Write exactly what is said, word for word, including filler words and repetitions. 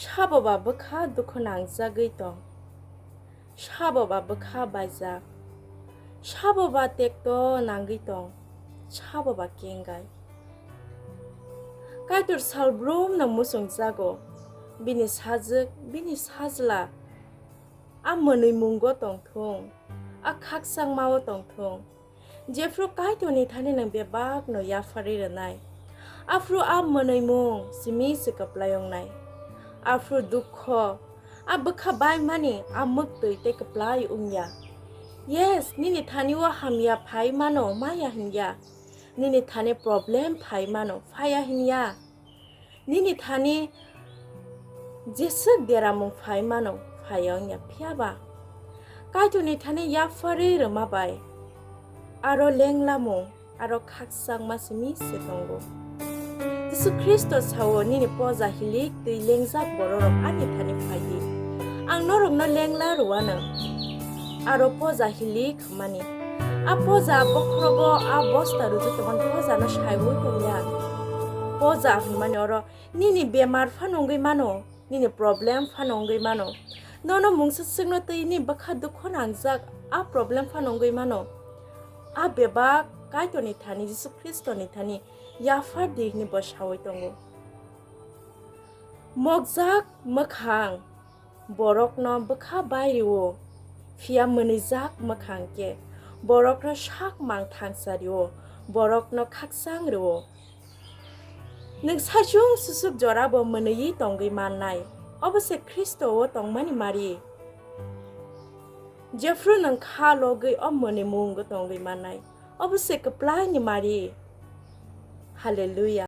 Sabo ba bwkha dukhu nangjagwi tong, sabo ba bwkha baijak, sabo ba tekto nangwi tong, sabo ba kengai. Kaitor salbrumno muchungjago, bini sajwk, bini sajla a mwnwimungo tongthung, a khakchangmao tongthung. Jephru Kaitorni thani nwng bebakno yapharwi rwnai, aphru a mwnwimung simi se kwplai wngnai. Aphru dukho, a bwkha baimani a mwktwi tei kwplai wngya. Yes, nini thani-o hamya phai mano maya hinya, nini thani problem phai mano phaya hinya. Nini thani jeswk deramung phai mano, phaiya wngya, phiyaba Kaitorni thani yapharwi rwma bai aro lenglamung, aro khakchangma simi se tongo. Jisu Khristo sao, "Nini poja hilik twi lengjak bororok ani thani phai di. Ang norokno lengla rwano, aro poja hilik hwnmani." A poja bokhorogo a bosta rwjak tongmani pojano saiwi tongya. Poja hwnmani oro nini bemar phano wngwi mano, nini problem phano wngwi mano. Nono mungsa swkno twi nini bwkha dukhu nangjak a problem phano wngwi mano. A bebak Kaitorni thani, Jisu Khristoni thani yaphar di hwnwi bo sawi tongo. Mokjak mwkhang borokno bwkha bai rwo, phiya mwnwijak mwkhang khe borokno sak mang thangsa rwo, borokno khakchang rwo. Nwng saichung susuk jorabo mwnwiwi tongwi mannai, obo se Khristo-o tongmani mari. Jephru nwng kha logwi o mwnwimungo tongwi mannai, obo se kwplaini mari. Hallelujah.